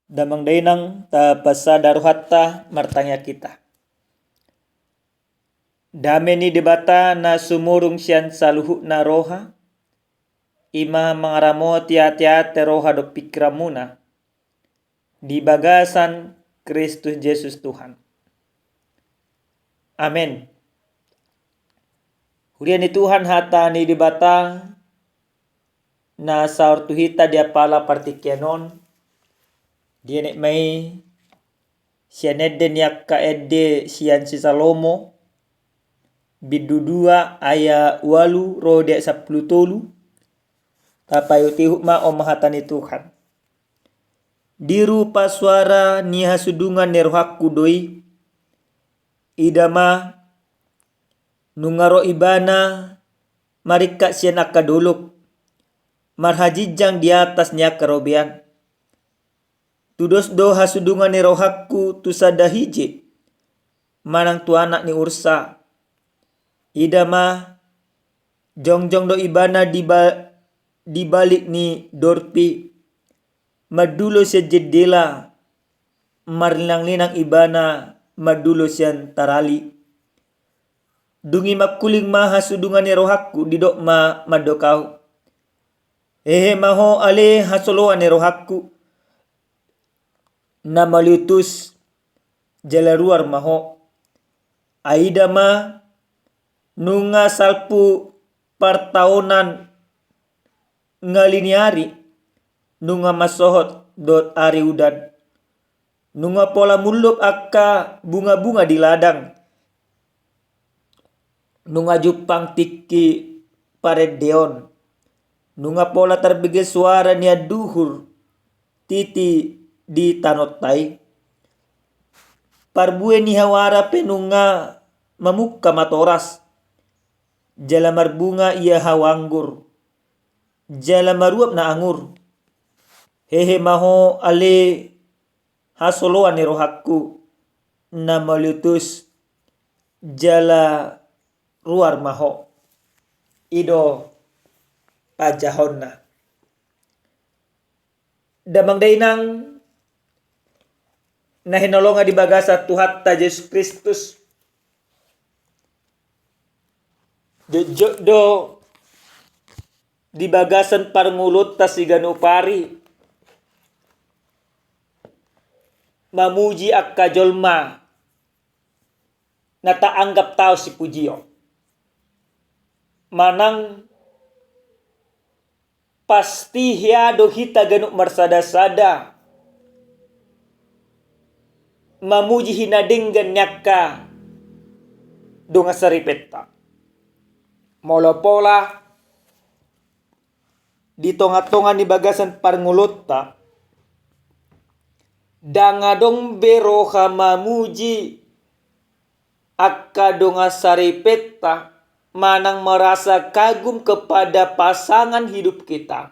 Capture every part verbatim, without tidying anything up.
Damang dainang, tapasada rohanta, martangiang hita. Dame ni Debata na sumurung sian saluhutna roha, i ma mangaramoti ateate, roha dohot pingkiranmuna di bagasan Kristus Jesus Tuhan. Amen. Huria ni Tuhan, hata ni Debata na saor tu hita di apala partingkian on, dienet ma i sian ende ni angka ende sian si Salomo, bindu dua, ayat ualu ro di ayat sampulu tolu. Tapaihutihut ma, on ma hata ni Tuhan. Di rupa suara ni hasudungan ni rohangku do i, ida ma, nunga ro ibana maringkat sian angka dolok, marhajinjang di atas ni angka robean. Tudos do hasudungan ni rohangku tu sada hije, manang tu anak ni ursa. Ida ma, jongjong do ibana di ba-, di balik ni dorpi, mandulo sian jendela, marlinanglinang ibana mandulo sian tarali. Dung i mangkuling ma hasudungan ni rohangku, didok ma mandok ahu: Hehe ma ho ale hasoloan ni rohangku, na mauliutus, jala ruar ma ho. Ai ida ma, nunga salpu partaonan ngali ni ari, nunga mansohot dohot ari udan. Nunga pola mullop angka bungabunga di ladang. Nunga jumpang tingki parendeon. Nunga pola tarbege suara ni anduhur titi di tanonta i. Parbue ni hawara pe nunga mamungka matoras, jala marbunga ia hau anggur, jala maruap na angur. Hehe ma ho ale hasoloan ni rohangku, na mauliutus, jala ruar ma ho. I do panjahonna. Damang dainang na hinaholongan di bagasan Tuhanta Jesus Kristus, jotjot do di bagasan parngoluonta siganup ari mamuji angka jolma na taanggap taon sipujion. Manang pasti hea do hita ganup marsadasada mamuji hinadenggan ni angka dongan saripenta. Molo pola di tongatonga ni bagasan parngoluonta, ndang adong be roha mamuji angka dongan saripenta, manang merasa kagum kepada pasangan hidup kita,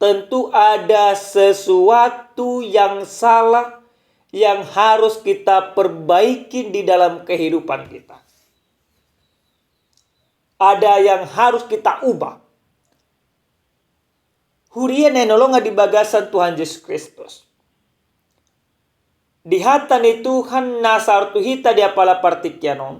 tentu ada sesuatu yang salah yang harus kita perbaiki di dalam kehidupan kita. Ada yang harus kita ubah. Huria na hinaholongan di bagasan Tuhan Jesus Kristus, di hata ni Tuhan na saor tu hita di apala partingkian on,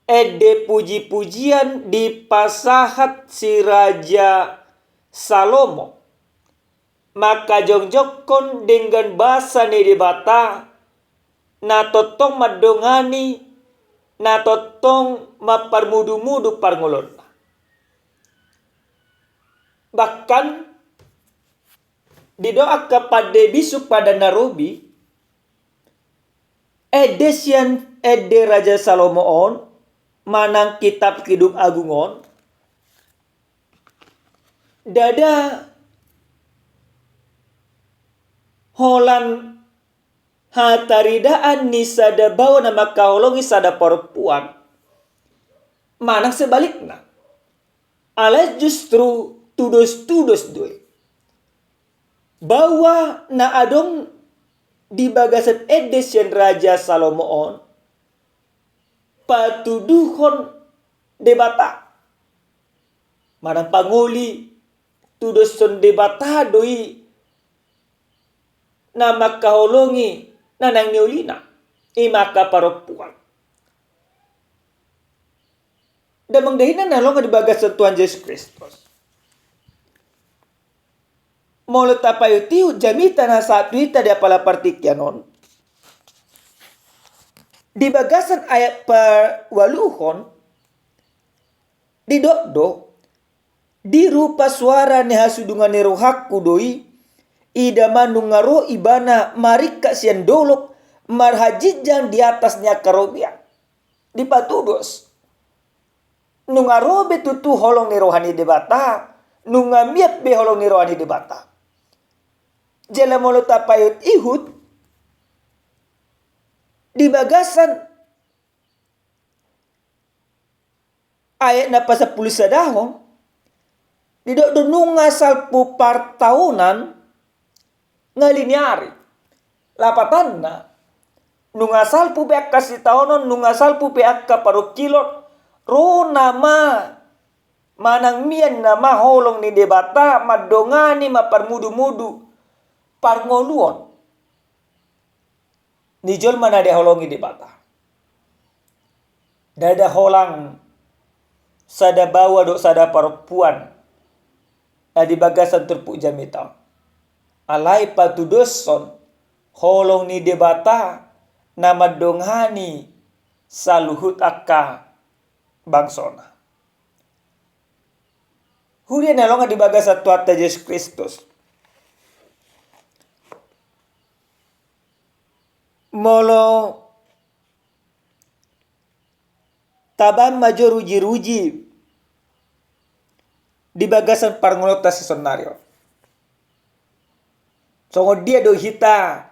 ende pujipujian dipasahat si Raja Salomo mangkajongjongkon denggan basa ni Debata na tongtong mandongani, na tongtong mamparmudumudu parngoluonna. Bahkan didok angka pande bisuk padan na robi, ende sian ende Raja Salomo on, manang kitab Kidung Agung on, ndada holan hataridaan ni sada baoa na mangkaholongi sada parompuan, manang sebalikna. Alai justru tudostudos do i. Baoa na adong di bagasan ende sian Raja Salomo on, patuduhon Debata. Manang pangoli, tudoshon Debata do i na mangkaholongi na naeng niulina, i ma angka parompuan. Damang dainang na hinaholongan di bagasan Tuhan Jesus Kristus. Molo tapaihut-ihut jamita na sahat tu hita di apala partingkian on, di bagasan ayat paualuhon, didok do, "Dirupa suara ni hasudungan ni rohangku do i, ida ma nunga ro ibana maringkat sian dolok, marhajinjang di atas ni angka robean." Dipatudos. Nunga ro be tutu holong ni roha ni Debata, nunga mian be holong ni roha ni Debata. Jala molo tapaihut-ihut, di bagasan ayat na pasampulu sadahon, didok do nunga salpu partaonan, ngali ni ari. Lapatanna, nunga salpu pe angka sitaonon, nunga salpu pe angka parungkilon, ro nama manang mian nama holong ni Debata mandongani, mamparmudu-mudu parngoluon ni jolma na dihaholongi Debata. Ndada holan sada baoa dohot sada parompuan na di bagasan turpuk jamita on. Alai patudoshon holong ni Debata na mandongani saluhut angka bangsona. Huria na hinaholongan di bagasan Tuhanta Jesus Kristus. Molo tabaen ma jo ruji-ruji di bagasan parngoluonta sisonari on. Songon dia do hita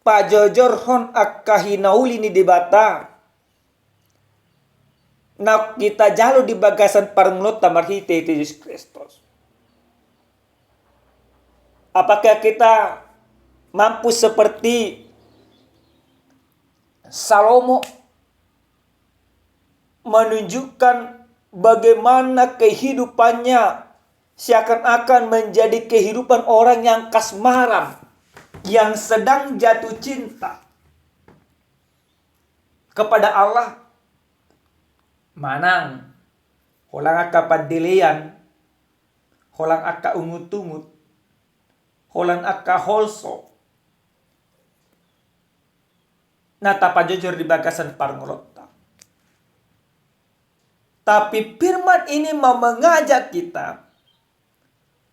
pajojorhon angka hinauli ni Debata naung hita jalo di bagasan parngoluonta marhite-hite Jesus Kristus? Apakah kita mampu seperti Salomo menunjukkan bagaimana kehidupannya seakan-akan menjadi kehidupan orang yang kasmaran, yang sedang jatuh cinta kepada Allah? Manang holan angka pandelean, holan angka ungut-ungut, holan angka holso na tapajojor di bagasan parngoluonta. Tapi firman ini mau mengajak kita,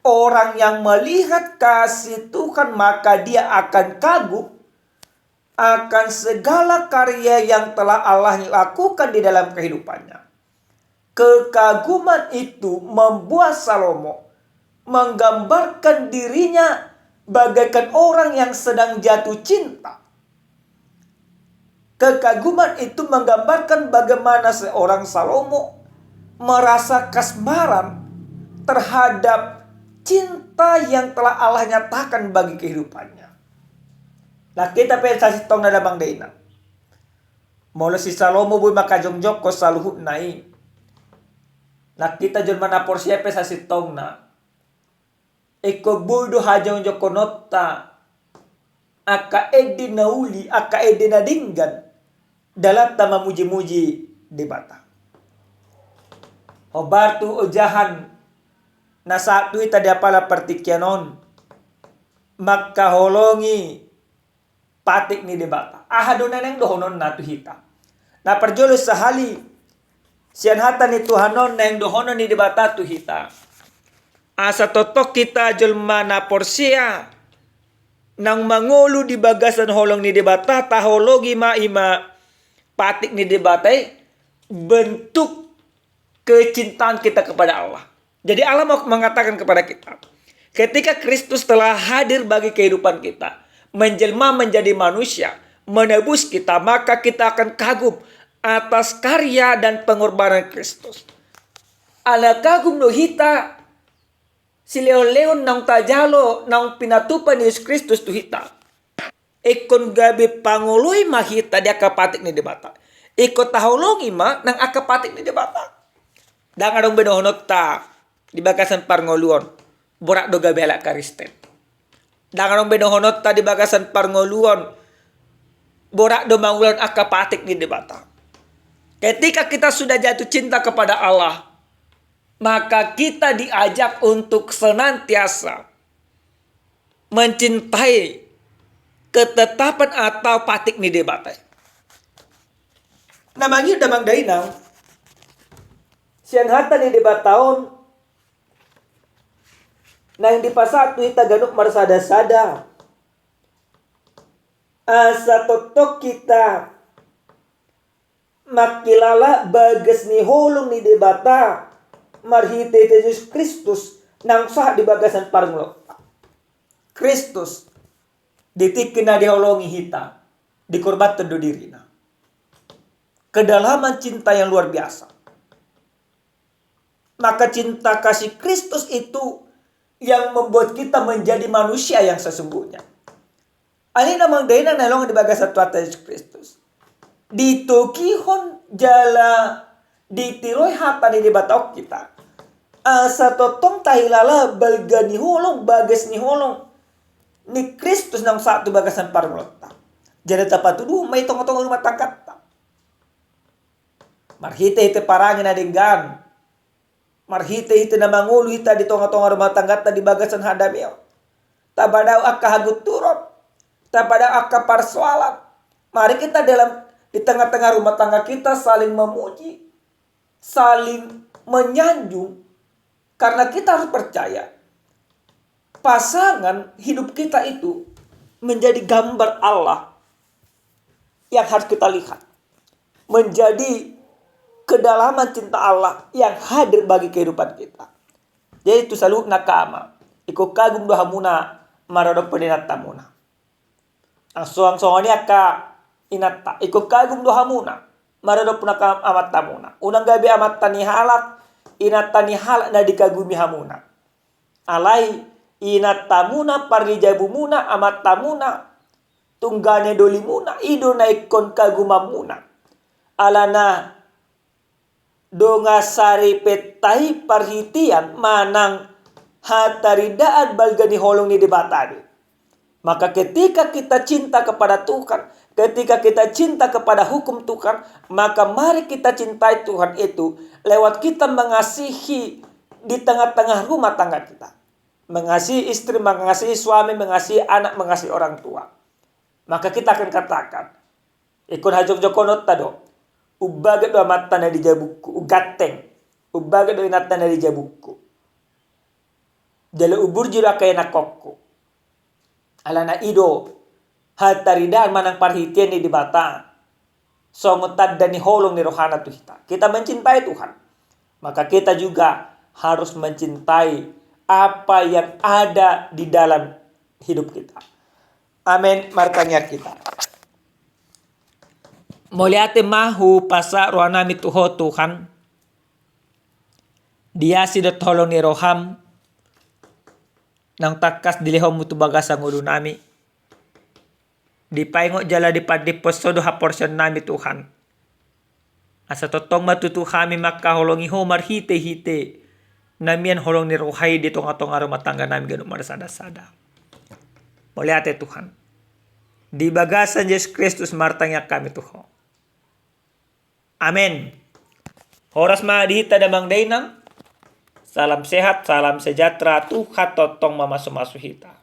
orang yang melihat kasih Tuhan, maka dia akan kagum akan segala karya yang telah Allah lakukan di dalam kehidupannya. Kekaguman itu membuat Salomo menggambarkan dirinya bagaikan orang yang sedang jatuh cinta. Kekaguman itu menggambarkan bagaimana seorang Salomo merasa kasmaran terhadap cinta yang telah Allah nyatakan bagi kehidupannya. Nah, hita pe sasintongna damang dainang. Molo si Salomo boi mangkajongjongkon saluhutna i, nah, hita jolma na porsea pe sasintongna, ingkon boi do hajongjongkononta angka ende na uli, angka ende na denggan, dalanta mamuji-muji Debata. Hombar tu ojahan na sahat tu hita di apala partingkian on, mangkaholongi patik ni Debata. Aha do na naeng dohononna tu hita? Na parjolo sahali, sian hata ni Tuhan on naeng dohonon ni Debata tu hita, asa tongtong hita jolma na porsea naung mangolu di bagasan holong ni Debata, taholongi ma i ma patik ni Debata i, bentuk kecintaan kita kepada Allah. Jadi, Allah mau mengatakan kepada kita, ketika Kristus telah hadir bagi kehidupan kita, menjelma menjadi manusia, menebus kita, maka kita akan kagum atas karya dan pengorbanan Kristus. Ala kagum do hita silehon-lehon naung tajalo, naung pinatupa ni Jesus Kristus tu hita. Ingkon gabe pangoloi ma hita di angka patik ni Debata. Ingkon taholongi ma nang angka patik ni Debata. Ndang adong be dohononta di bagasan parngoluon borat do gabe halak Kristen. Ndang adong be dohononta di bagasan parngoluon, borat do mangulahon angka patik ni Debata. Ketika kita sudah jatuh cinta kepada Allah, maka kita diajak untuk senantiasa mencintai ketetapan atau patik ni Debata. Na mangihut damang dainang, sian hata ni Debata on, naeng dipasahat tu hita ganup marsada-sada, asa tongtong hita mangkilala bagas ni holong ni Debata marhite-hite Jesus Kristus naung sahat di bagasan parngoluonta. Kristus di tingki na diholongi hita, dikorbanhon do dirina. Kedalaman cinta yang luar biasa. Maka cinta kasih Kristus itu yang membuat kita menjadi manusia yang sesungguhnya. Alai na mangihut damang dainang na hinaholongan di bagasan Tuhanta Jesus Kristus, ditogihon jala ditiloi hata ni Debata on hita, asa tongtong tahilala balga ni holong, bagas ni holong ni Kristus naung sahat tu bagasan parngoluonta. Jala tapatuduhon ma i tonga-tonga rumah tangganta. Marhite-hite parange na denggan, marhite-hite na mangolu hita di tonga-tonga rumah tangganta di bagasan hadameon, tapadao angka hagunturon, tapadao angka parsoalan. Mari kita dalam, di tengah-tengah rumah tangga kita saling memuji, saling menyanjung, karena kita harus percaya, pasangan hidup kita itu menjadi gambar Allah yang harus kita lihat, menjadi kedalaman cinta Allah yang hadir bagi kehidupan kita. Jadi tu saluhutna angka ama, ingkon kagum do hamuna maradophon inantamuna. Asuang songon i angka inanta, ingkon kagum do hamuna maradophon angka amantamuna. Unang gabe amanta ni halak, inanta ni halak na dikagumi hamuna. Alai inantamuna, parrijabumuna, amantamuna, tunggane dolimuna, i do na ingkon kagumanmuna. Alana dongan saripenta i parhitean manang hataridaan balga ni holong ni Debata do i. Maka ketika kita cinta kepada Tuhan, ketika kita cinta kepada hukum Tuhan, maka mari kita cintai Tuhan itu lewat kita mengasihi di tengah-tengah rumah tangga kita. Mengasihi istri, mengasihi suami, mengasihi anak, mengasihi orang tua. Maka kita akan katakan, ingkon hajogjongkononta do, umbahen do amanta na di jabungku, umganteng, umbahen do inanta na di jabungku. Jala umburju do angka ianakhonku. Alana i do hataridaan manang parhitean ni Debata songon tanda ni holong ni rohana tu hita. Kita mencintai Tuhan, maka kita juga harus mencintai apa yang ada di dalam hidup kita. Amen. Martangiang hita. Mauliate ma hupasahat rohanami tu Ho Tuhan, di asi dohot holong ni roham naung tangkas dilehonmu tu bagasan ngolunami. Dipaingot jala dipandiphon Ho do haporseaonnami Tuhan. Asa tongtong ma tutu hami mangkaholongi Ho marhitehite na mian holong ni roha i di tongatonga rumah tangganami ganup marsada-sada. Mauliate Tuhan. Di bagasan Jesus Kristus martangiang hami tu Ho. Amen. Horas ma di hita damang dainang. Salam sehat, salam sejahtera, Tuhan tongtong mamasumasu hita.